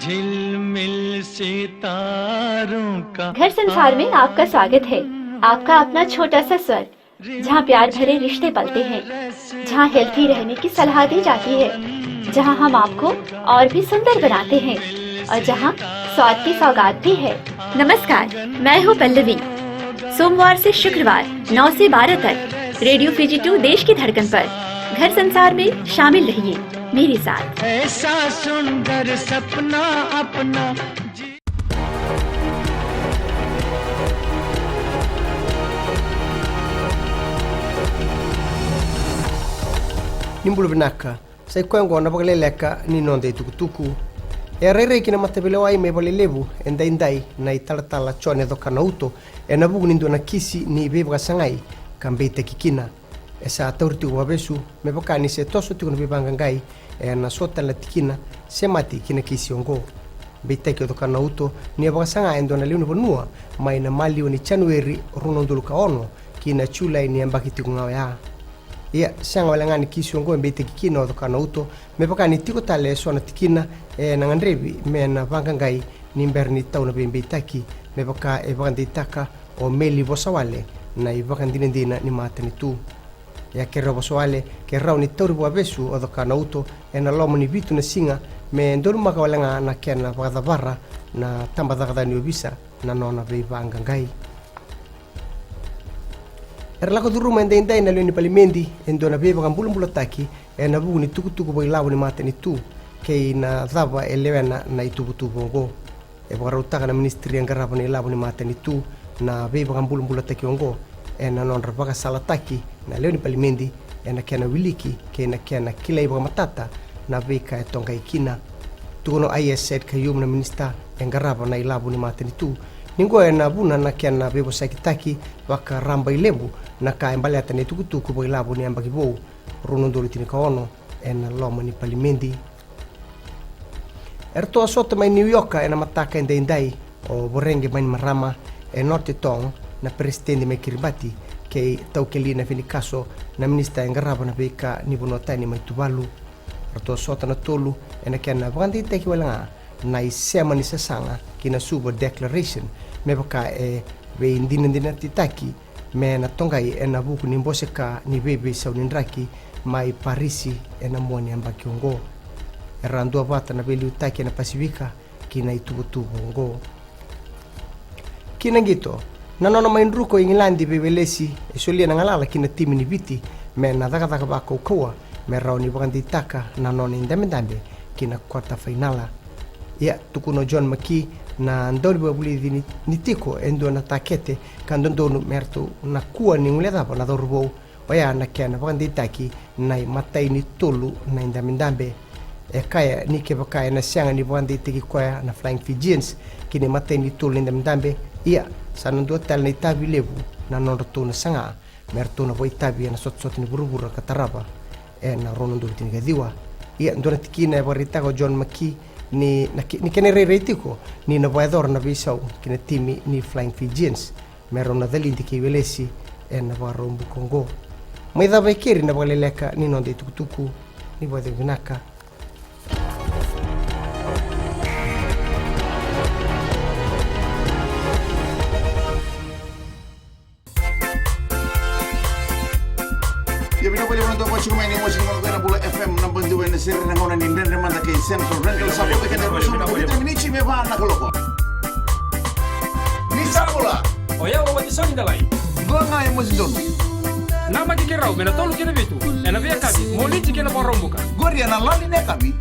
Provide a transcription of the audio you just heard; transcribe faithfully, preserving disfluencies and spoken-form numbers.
झिलमिल सितारों का घर संसार में आपका स्वागत है। आपका अपना छोटा सा स्वर, जहाँ प्यार भरे रिश्ते पलते हैं, जहाँ हेल्थी रहने की सलाह दी जाती है, जहाँ हम आपको और भी सुंदर बनाते हैं और जहाँ स्वाद की सौगात भी है। नमस्कार, मैं हूँ पल्लवी। सोमवार से शुक्रवार नौ से बारह तक रेडियो फीजी टू देश की धड़कन पर घर संसार में शामिल रहिए मेरे साथ। ऐसा सुंदर सपना अपना। Ni bula vinaka. Sa i koya oqo na vakaleleka ni noda itukutuku. E a rairai ki na mataveilewai mai Valelevu edaidai na italatala Jone Cokanauto ena vuku ni dua na kisi ni veivakasagai ka beitaki kina. E sa tauri tiko vakavesu me vaka ni se toso tiko na veivaqaqai ena so tale na tikina, semati ki na kisi oqo. Beitaki o Cokanauto ni a vakasaga e dua na lewe ni vanua mai na maliwa ni Janueri rua na udolu ka ono ki na Julai ni yabaki tiko ga oya. Ia, sega wale ga ni kisi oqo e beitaki kina o Cokanauto, me vaka ni tiko tale e so na tikina ena gadrevi me na vaqaqai ni bera ni tau na veibeitaki, me vaka e vakadeitaka o Meli Vosawale na ivakadinadina ni matanitu. E a kerea o Vosawale ke rawa ni tauri vakavesu o Cokanauto ena loma ni vitu na siga me donumaka wale ga na kena vakacavara na tabacakacaka ni ovisa na nona veivaqaqai. Era lako curuma edaidai na lewe ni palimedi e dua na veivakabulabulataki ena vuku ni tukutuku vakailavo ni matanitu kei na cava e lewena na ituvatuva oqo. E vakarautaka na minisitiri e qarava na ilavo ni matanitu na veivakabulabulataki oqo ena nodra vakasalataki na lewe ni palimedi ena kena wiliki kei na kena kilai vakamatata na veika e toqai kina. Tukuna o Aiyaz Sayed-Khaiyum na minisita e qarava na ilavo ni matanitu ni oqo ena vuna na kena veivosakitaki vakarabailevu na ka e baleta na itukutuku vakailavo ni yabaki vou rua na udolu tinikaono ena loma ni palimedi. Eratou a sota mai Niuyoka ena mataka edaidai o Voreqe Bainimarama, Enote Tong, na peresitedi mai Kiribati, kei Taukeli Nafinikaso, na minisita e qarava na veika ni vanua tani mai Tuvalu. Eratou a sota na tolu ena kena vakadeitaki wale ga na isema ni sasaga ki na Suva Declaration, me vaka e veidinadinatitaki me na toqai ena vuku ni bose ka ni veiveisau ni draki mai Parisi ena mua ni yabaki oqo. Era a duavata na veiliutaki ena Pasifika ki na ituvatuva oqo. Ki na qito, na nona mai druka o Igiladi vei Welesi e solia na galala ki na timi ni Viti me na cakacaka vakaukauwa me rawa ni vakadeitaka na nona idabedabe ki na kota fainala. Ia, tukuna o John McKee na daunivakavulici ni, ni tiko e dua na takete ka dodonu me ratou na kua ni guilecava na cauravou, oya na kena vakadeitaki na imatai ni tolu na idabedabe. E kaya ni kevaka ena sega ni vakadeitaki koya na Flying Fijians ki na imatai ni tolu na idabedabe, ia sa na dua tale na itavi levu na nodratou na saga me ratou na vakaitavi ena sotasota ni vuravura ka tarava ena rua na udolu tinikaciwa. Ia, dua na tikina e vakaraitaka o John McKee ni, na ke-, ni kena irairai tiko ni na vakayacora na veisau ki na timi ni Flying Fijians me rau na calidi kei Welesi ena Vakaraubuka oqo. Mai cava e keri na vakaleleka ni noda itukutuku. Ni vakacegu vinaka. Ia vinaka vakalevu na tou vakasuka mai na iwasi ni gauna ko ena Bula F M na badiwa ena sere na gauna ni Dredre Mada kei Central Rental. Sa vota keda e ruasagavulu ka vitu na miniti me va na kaloko. Ni sa bula. O yau o Watisoni Dalai. Dua ga e Mosi Donu. Namaki keirau mai na tolu ki na vitu ena veiyakavi, Moniti ki na Vakaraubuka. Qori ena lali ni yakavi.